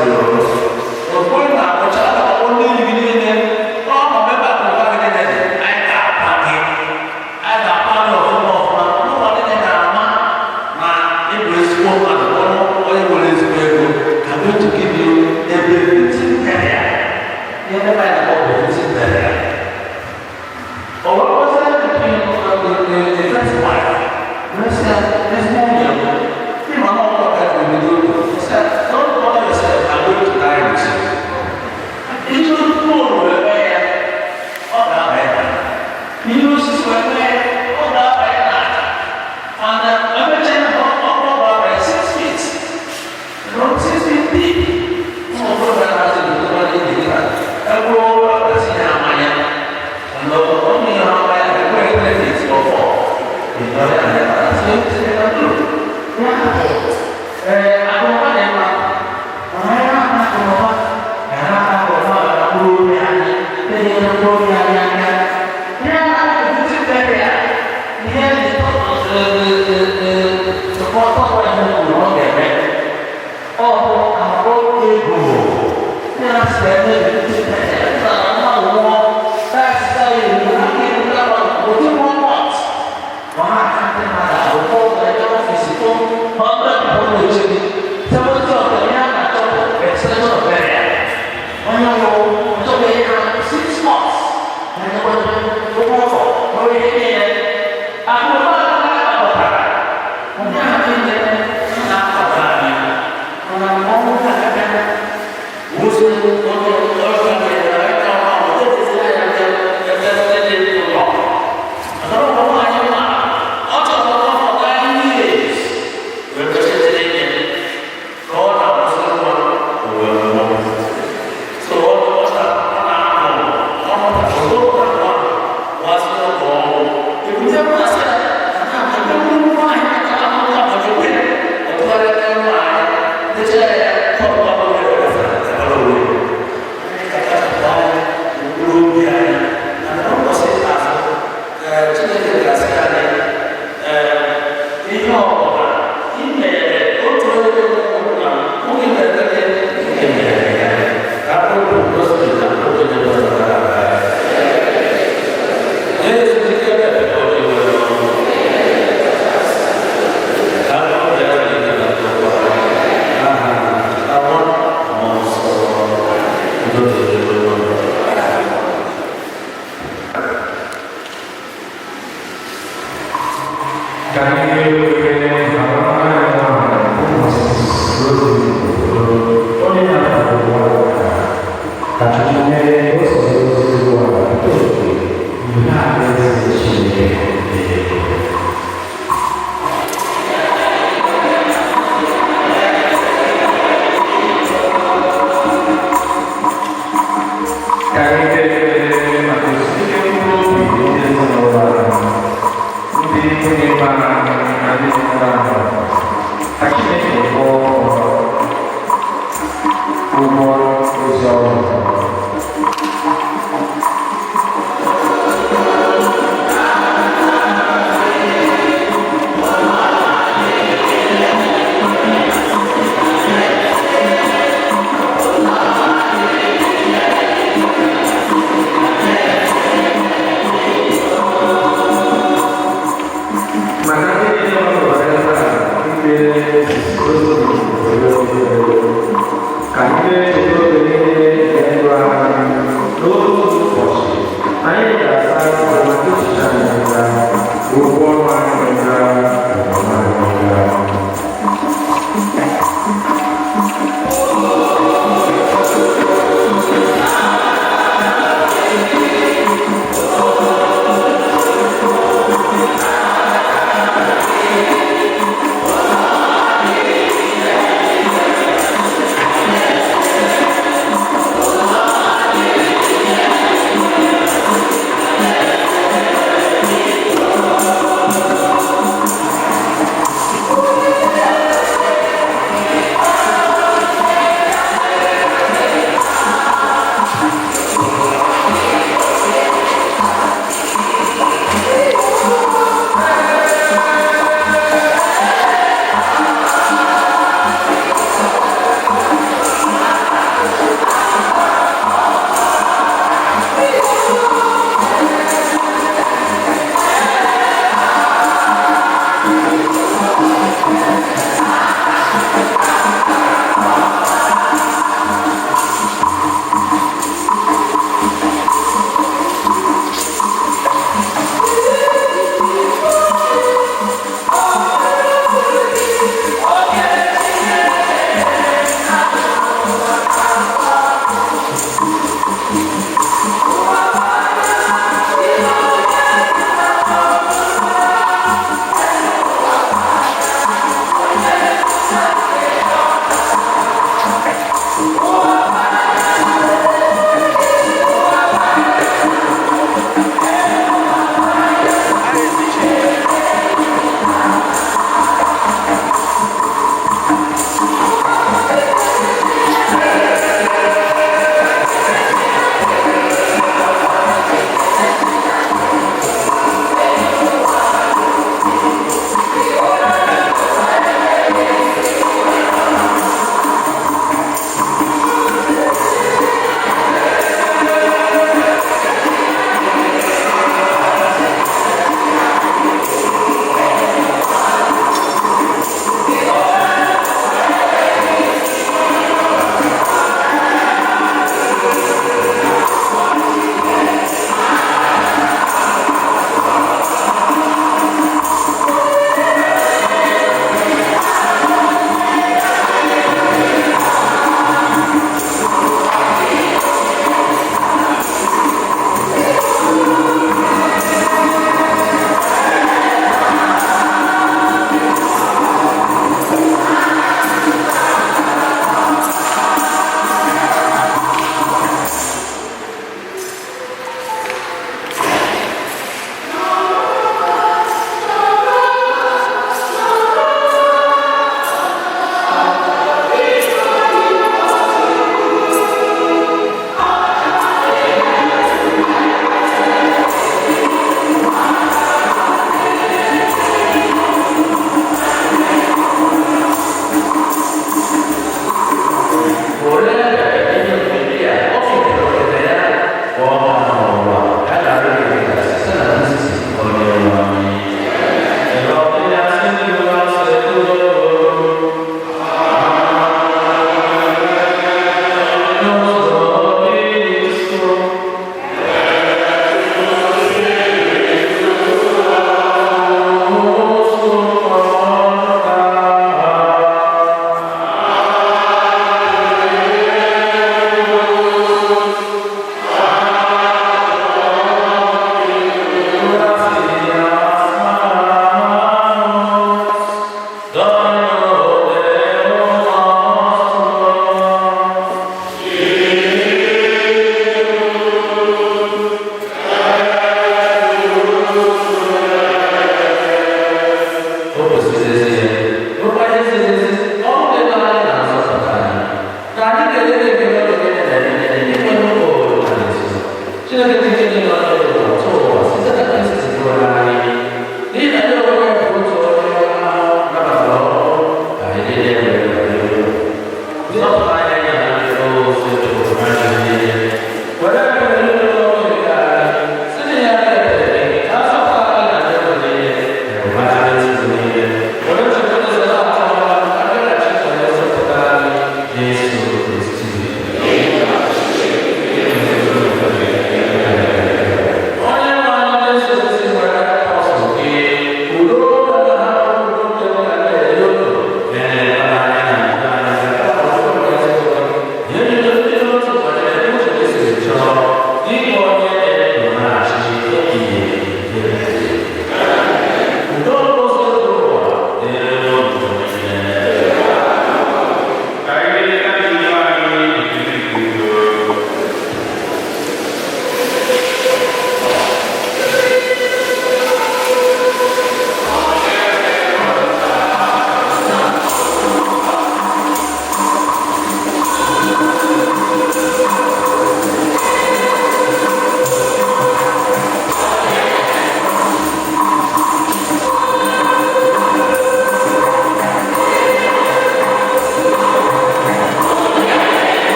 Sịrị ozugbo ị na-akpọcha akpọ ndị enyi gị niile, ọ ma ebe akụnụba gị niile dị, anyị ga-akpa gị, anyị ga-akpa gị ọfụma ọfụma n'ụlọ niile na-ama na ịbụ ezigbo mmadụ, bụrụ onye nwere ezigbo ego. I'm going to give you a befitting burial. Ihe ndị anyị na-akpọ befitting burial. Ọ wee kpọzie the king, the first wife, wee sị ya, ezigbo nwunye m, ịma na ọkwa ka eji ebido. He said, "Don't bother yourself, I'm going to die with you." Ihe bone wee mee ya, ọ ga-aba ya. Ihe osisi wee mee ya, ọ ga-aba ya n'ala. And emechaa, ọ ga-aba ya 6 feet. 6 feet deep. Ụmụ okorobịa na-azụ obodo ndị dị ka ebe ọ gasị ya amanya. And ọ ihe ha amanya ekweghị 3 feet or 4. Ya na-asị, ya bụ, ee, akụnụba dị mma, mana anyị na-akpa akụnụba ga na-akpa akụnụba na mkpụrụ obi anyị, na-enyere mkpụrụ obi anyị aka. Ihe a na-ebute burial, ihe kwuru ọ ga-eme, ọ bụ akpọ ego. Ihe na-asị eme ebute burial na mmadụ nwụọ, that's how you within one month. Ọ na-aka ndị mmadụ ahụ ụfọdụ na office tụ 100 people na-eche gị, 70 of them, ihe a na-achọ bụ extension of burial. Onye nwụrụ achọghị ihe ha 6 months na-enyekwado ụgwọ ụlọ ọrụ, ihe niile akụnụba akpọtara onye ahụ niile na-akpọtara anyị, mana ọnwụ ga-abịa wụsị onye ọrụ ga-ere ọrụ ebe ndị dị ụlọ. Ọ̀dọ́ nwaanyị ma ọ chọrọ ọkọ 9 years wee kwesịrị inye ka ọ na-akwụsị nwa wee nwụọ. So ọ na-anọ ọ mụtara ụdọ nwa wasị ọgọ ọnwụ ebute mmasị na ebe nwaanyị aka ahụ ka ọtụgharịa nwaanyị decha ya tọpụ ọbụla onwe mkpụrụ obi anyị na n'ụbọchị ikpeazụ, Chineke ga-asị anyị, ihe ọbụla i mere otu onye na nwoke mere gị, nke mere ya ka akpụrụ gosi na okenye gbasara ya ezumike ebe onye nwere ọrụ ka akpụrụ ya dị na ndokwa aha Nwa, Mmụọ Nsọ. Udo dịrị unu. Ka anyị na-ekpere maka nwanne anyị nwanyị bụ Mrs. Rosemary Okoro, onye na-akwado ụwa, ka Chukwu mee ka o soro ozi ụwa pụta òkè mgbe ha alaeze Chineke dị ebube. Ka anyị kpee ekpere maka ezumike mkpụrụ obi ndị ezinụlọ anyị, ndị nwunye nna anyị na ndị mụrụ anyị. Ka Chineke kwụọ ụgwọ ozi ọrụ. Maka ndị niile nọ n'obodo ebe a ikpere Mrs. Rosemary Okoro ekpere, ka anyị na-echeta oge niile nke ndụ anyị. N'otu ụbọchị anyị ga-asa ahụ maka echiche anyị nga, okwu ọnụ anyị nga, omume anyị nga.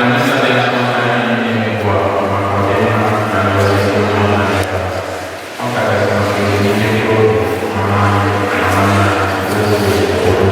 Aja misa dị nsọ anyị na-eme ugbu a bụ maka ọdịmma na ngọzi ezinụlọ anyị. Ọ kachasị maka ezumike mkpụrụ obi mama anyị na nwanne anyị Rosemary Odo.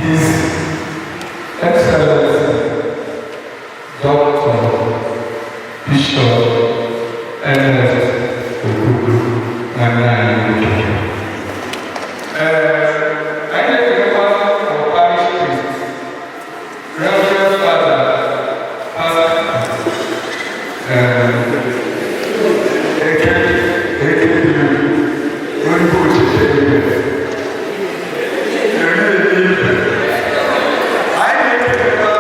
His Excellency Dr. Bishop Ernest Ogugu, nwanne anyị nwoke. Ee, anyị na-ekelekwa our parish priest, Reverend Father Pastor Eke Eke onye òṣìṣẹ́ ibẹ̀. Eri ibẹ̀. Anyị na-ekelekwa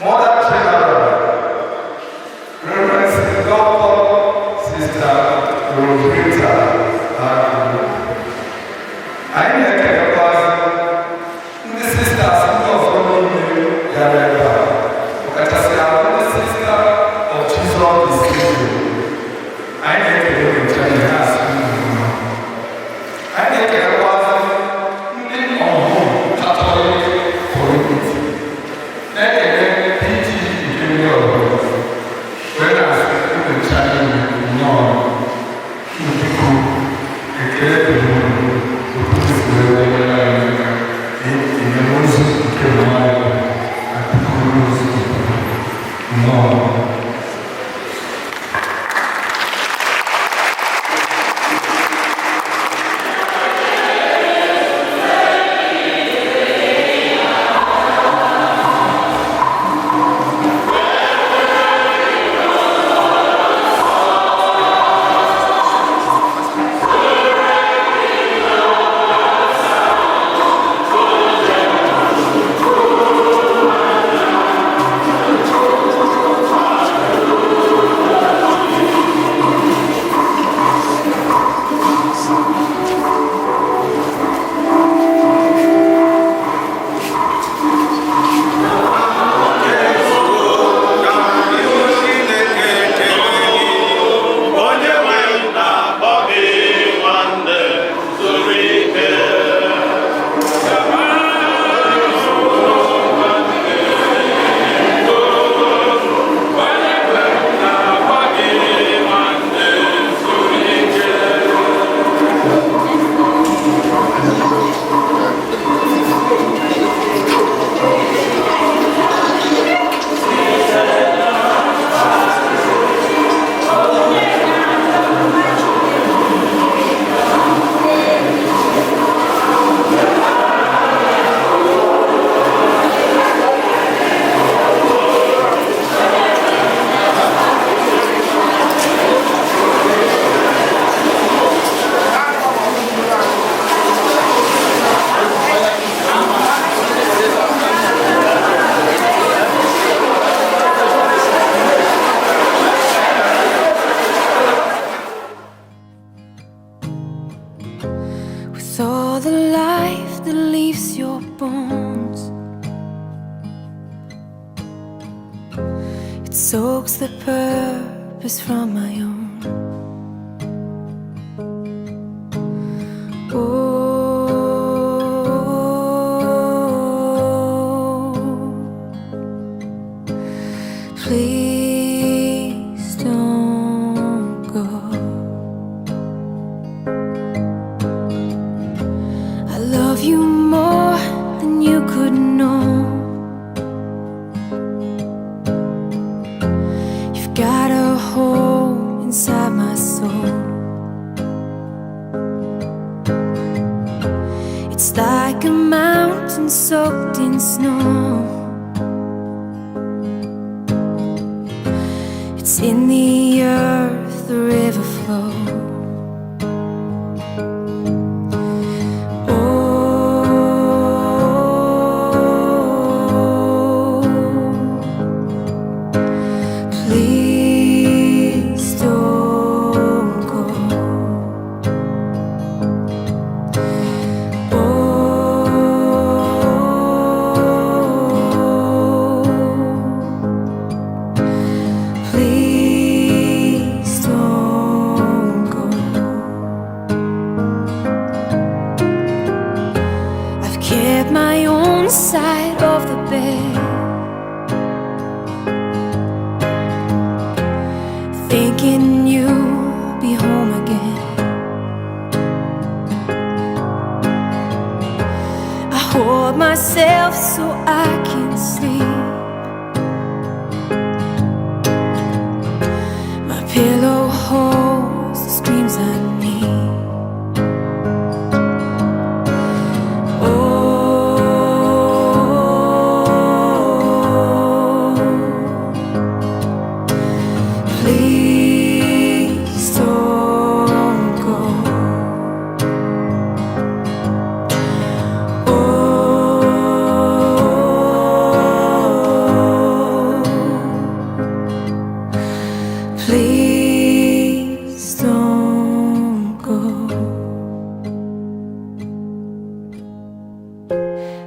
Mother General, Reverend Dr. Sister Rosrita Agụ. Anyị na-ekelekwazi ndị sisters ndị ọzọ niile bịara ebe a, ọkachasị ahụ ndị Sister of Jesus the Savior. Anyị na-ekele ncha ihe asị unu mma. Anyị na-ekelekwazi ndị ọhụụ Catholic community, na-ekele PG nke ndị ọhụrụ, wee na-asị unu ncha niile nnọọ. Unu biko, ekele dịrị unu otu unu si wee nyere anyị aka enyemozu nke nwanyị akụkọ ozu. Nnọọ. Onye nwe m na-akpọ gị, nwanne, zuru ike. Onye nwe m na-akpọ gị, nwanne, zuru ike. With all the life that leaves your bones, it soaks the purpose from my own. Oh, please don't go. I love you more than you could know. You've got a hole inside my soul. It's like a mountain soaked in snow. It's in the earth, the river flow. Oh, please don't go. Oh, please don't go. I've kept my own side of the bed, thinking you'll be home again. hold myself so I can sleep. My pillow holds the screams I need. Oh, please don't go. Oh, please don't go.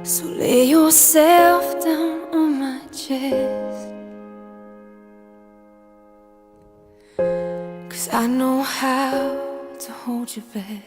So lay yourself down on my chest. 'Cause I know how to hold you best.